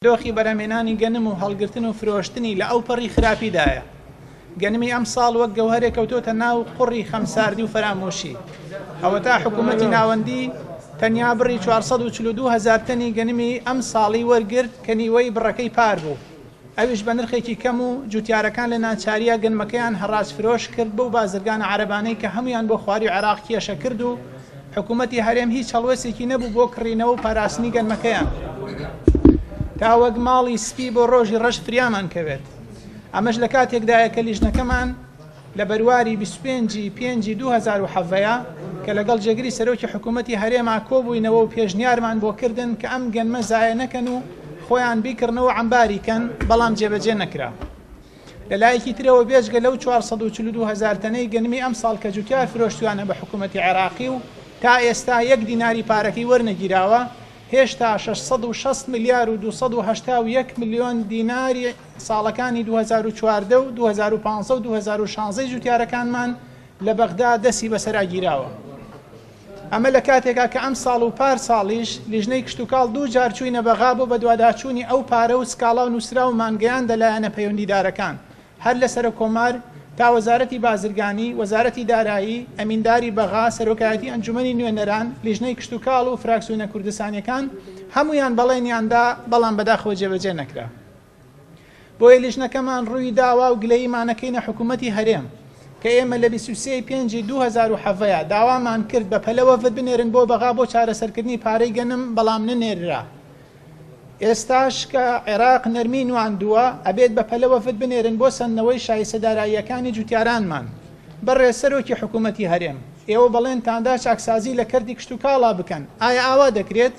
دۆخی بەرهەمهێنانی گەنم و هەڵگرتن و فرۆشتنی لە ئەوپەڕی خراپیدایە. گەنمی ئەمساڵ وەک گەوهەرێک کەوتۆتە ناو قوڕی خەمساردی و فەرامۆشی. ئەوەتا حکوومەتی ناوەندی تەنیا بڕی 442 هەزار تەنی گەنمی ئەمساڵی وەرگرت کە نیوەی بڕەکەی پار بوو. ئەویش بە نرخێکی کەم و جوتیارەکان لە ناچارییا گەنمەکەیان هەڕاج فرۆش کرد بەو بازرگانە عەرەبانەی کە هەموویان بۆ خواروی عێراق کێشە کرد و حکوومەتی هەرێم هیچ هەڵوێستێکی نەبوو بۆ کڕینەوە و پاراستنی گەنمەکەیان تا وەک ماڵی سپی بۆ ڕۆژی ڕەش فریامان کەوێت. ئەمەش لە کاتێکدایە کە لیژنەکەمان لە بەرواری 25 ی پێنجی 2017 کە لەگەڵ جێگری سەرۆکی حکوومەتی هەرێما کۆبووینەوە و پێشنیارمان بۆ کردن کە ئەم گەنمە زایە نەکەن و خۆیان بیکڕنەوە و عەمباری کەن، بەڵام جێبەجێ نەکرا. لە لایەکی ترەوە بێجگە لەو 442 هەزار تەنەی گەنمی ئەمساڵ کە جوتیار فرۆشتویانە بە حکوومەتی عێراقی و تا ئێستا یەک دیناری پارەکەی وەرنەگیراوە، هێشتا 660 ملیار و 281 ملیۆن دیناری ساڵەکانی 2014 و 2015 و 2016 ی جوتیارەکانمان لە بەغدا دەستی بەسەرا گیراوە. ئەمە لە کاتێکا کە ئەمساڵ و پار ساڵیش لیژنەی کشتوکاڵ دوو جار چووینە بەغا بۆ بەدواداچوونی ئەو پارە و سکاڵا و نووسراومان گەیاندە لایەنە پەیوەندیدارەکان هەر لە سەرۆککۆمار تا وەزارەتی بازرگانی، وەزارەتی دارایی، ئەمینداری بەغا، سەرۆکایەتی ئەنجومەنی نوێنەران، لیژنەی کشتوکاڵ و فراکسیۆنە کوردستانیەکان هەموویان بەڵێنیان دا بەڵام بەداخەوە جێبەجێ نەکرا. بۆیە لیژنەکەمان ڕووی داوا و گلەییمان ئەکەینە حکوومەتی هەرێم کە ئێمە لە 23 ی پێنجی 2017 داوامان کرد بە پەلە وەفد بنێرن بۆ بەغا بۆ چارەسەرکردنی پارەی گەنم بەڵام نەنێررا. ئێستاش کە عێراق نەرمی نواندووە ئەبێت بە پەلە وەفد بنێرن بۆ سەندنەوەی شایستە داراییەکانی جوتیارانمان. بەڕێز سەرۆکی حکوومەتی هەرێم، ئێوە بەڵێنتاندا چاکسازی لە کەرتی کشتوکاڵا بکەن، ئایا ئاوا دەکرێت؟